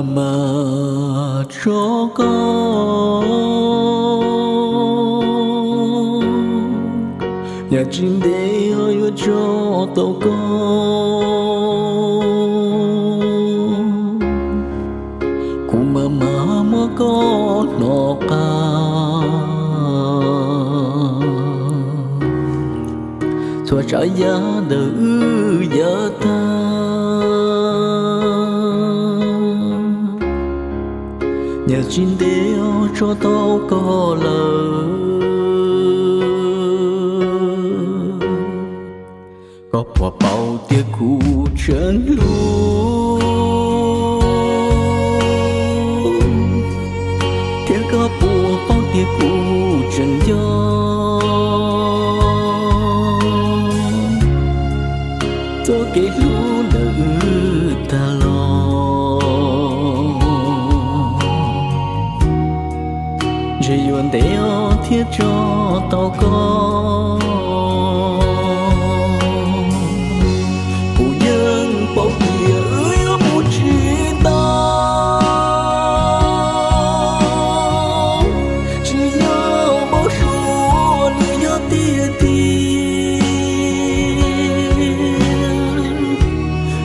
Mas tso koj, yam tsis ntev yuav tso tau koj. Kuv mas mas muab koj hnov qab, txhua tsav yam ntawm wb yav tag. Yam tsis ntev yuav tso tau koj lawm. Koj puas paub tias kuv tseem hlub, thiab koj puas paub tias kuv tseem nco txoj kev hlub ntawm wb tag los. Ntshe yuav ntev os thiaj tso tau koj. Kuv yeej paub tias wb yuav mus tsis tau, tsis yog npau suav, nws yog tiag tiag.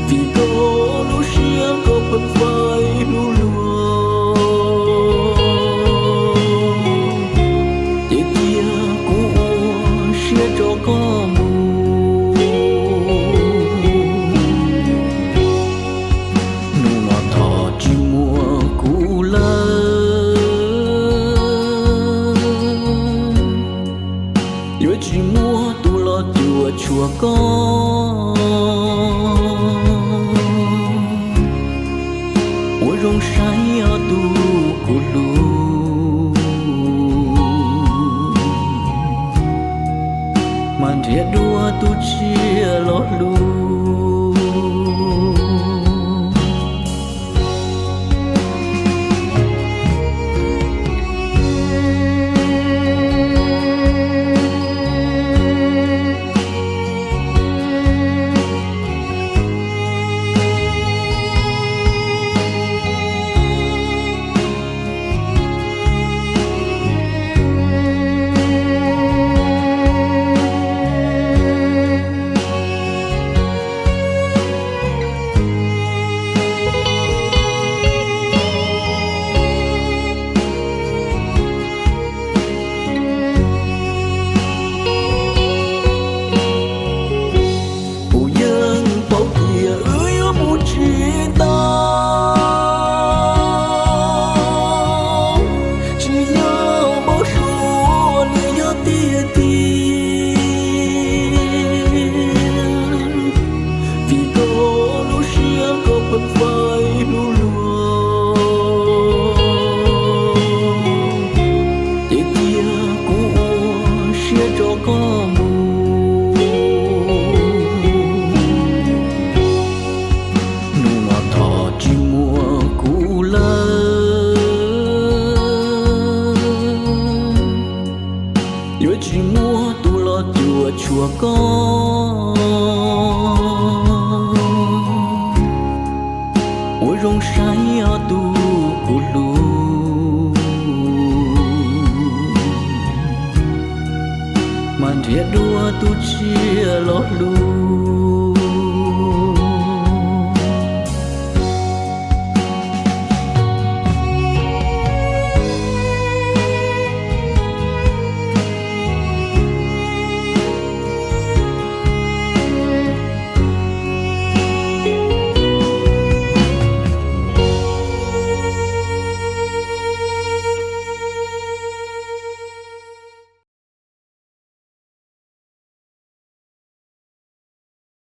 Vim koj lub siab koj pheej faib hlub luag, ces cia kuv ua siab tso koj mus. Hnub no thov tsis muaj kuv lawm, yuav tsis muaj tus los cuam tshuam koj. Ua zoo saib os tus kuv hlub, mas nrhiav dua tus tshiab los hlub. Kuv yeej paub tias wb yuav mus tsis tau, tsis yog npau suav, nws yog tiag tiag. Vim koj lub siab koj pheej faib hlub luag, ces cia kuv ua siab tso koj mus. Hnub no thov tsis muaj kuv lawm, yuav tsis muaj tus los cuam tshuam koj. Ua zoo saib os tus kuv hlub, mas nrhiav dua tus tshiab los hlub.